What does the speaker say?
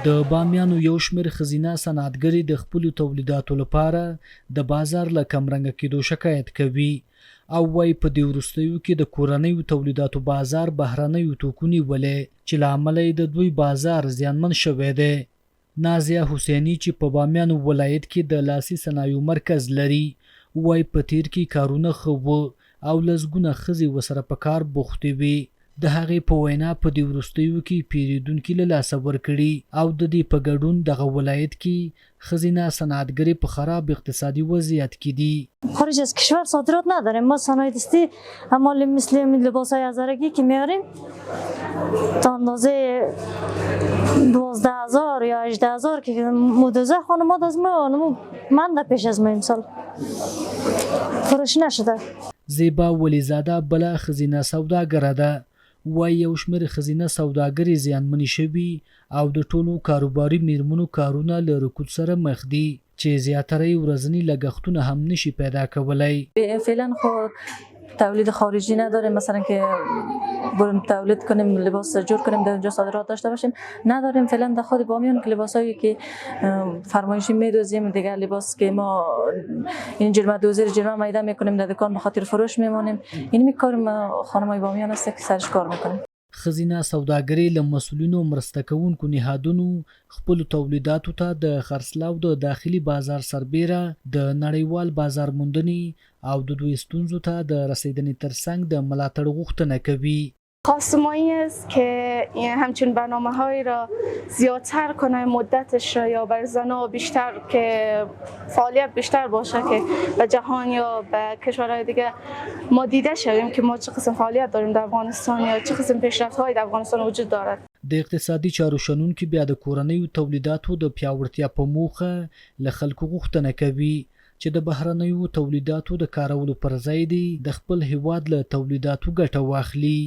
د بامیانو یو شمېر ښځینه صنعتګرې د خپلو تولیداتو لپاره د بازار له کمرنګه کېدو شکایت کوي او وايي، په دې وروستیو کې د کورنیو تولیداتو بازار بهرنیو توکو نیولی چې له امله یې د دوی بازار زیانمن شوی دی. نازیه حسیني چې په بامیانو ولایت کې د لاسي صنایعو مرکز لري، وايي، په تېر کې کارونه ښه وو او لسګونه ښځې ورسره په کار بوختې وې. د هغې په وینا، په دې وروستیو کې پېرېدونکي له لاسه ورکړي او د دې په ګډون دغه ولایت کې ښځینه صنعتګرې په خراب اقتصادي وضعیت کې دي. خارج از کشور صادرات نداریم. ما صنایع دستی مال مثل لباس های هزارگی که میاریم، تا اندازه 12,000 یا 18,000 که مودوزه خانمات از ما من در پیش از ما امسال فروش نشده. زیبا ولیزاده بله ښځینه سوداګره ده، وايي یو شمېر ښځینه سوداګرې زیانمنې شوي او د ټولو کاروباري مېرمنو کارونه له رکود سره مخ دي چې زیاتره یې ورځني لګښتونه هم نه شي پیدا کولای. فعلا خو تولید خارجی نداریم، مثلا که بریم تولید کنیم، لباس جور کنیم، در اونجا صادرات داشته باشیم، نداریم. فعلا در خود بامیان که لباسایی که فرمایشی میدوزیم، دیگه لباس که ما این جرمه دوزی جرمه میده میکنیم، در دکان به خاطر فروش میمانیم. این می کار ما خانمای بامیان است که سرش کار میکنیم. ښځینه سوداګرې له مسؤلینو او مرسته کوونکو نهادونو خپلو تولیداتو ته د خرڅلاو د داخلي بازار سربېره د نړیوال بازار موندنې او د دوی ستونزو ته د رسېدنې ترڅنګ د ملاتړ غوښتنه کوي. خواست ما این است که همچون برنامه های را زیادتر کنه، مدتش را، یا بر زنها بیشتر که فعالیت بیشتر باشه که به جهان یا به کشورهای دیگه ما دیده شویم که ما چه قسم فعالیت داریم در افغانستان یا چه قسم پیشرفت های در افغانستان وجود دارد. د اقتصادي چارو شنونکي بیا د کورنیو تولیداتو د پیاوړتیا په موخه له خلکو غوښتنه کوي چې د بهرنیو تولیداتو د کارولو پر ځای دې د خپل هېواد له تولیداتو ګټه واخلي.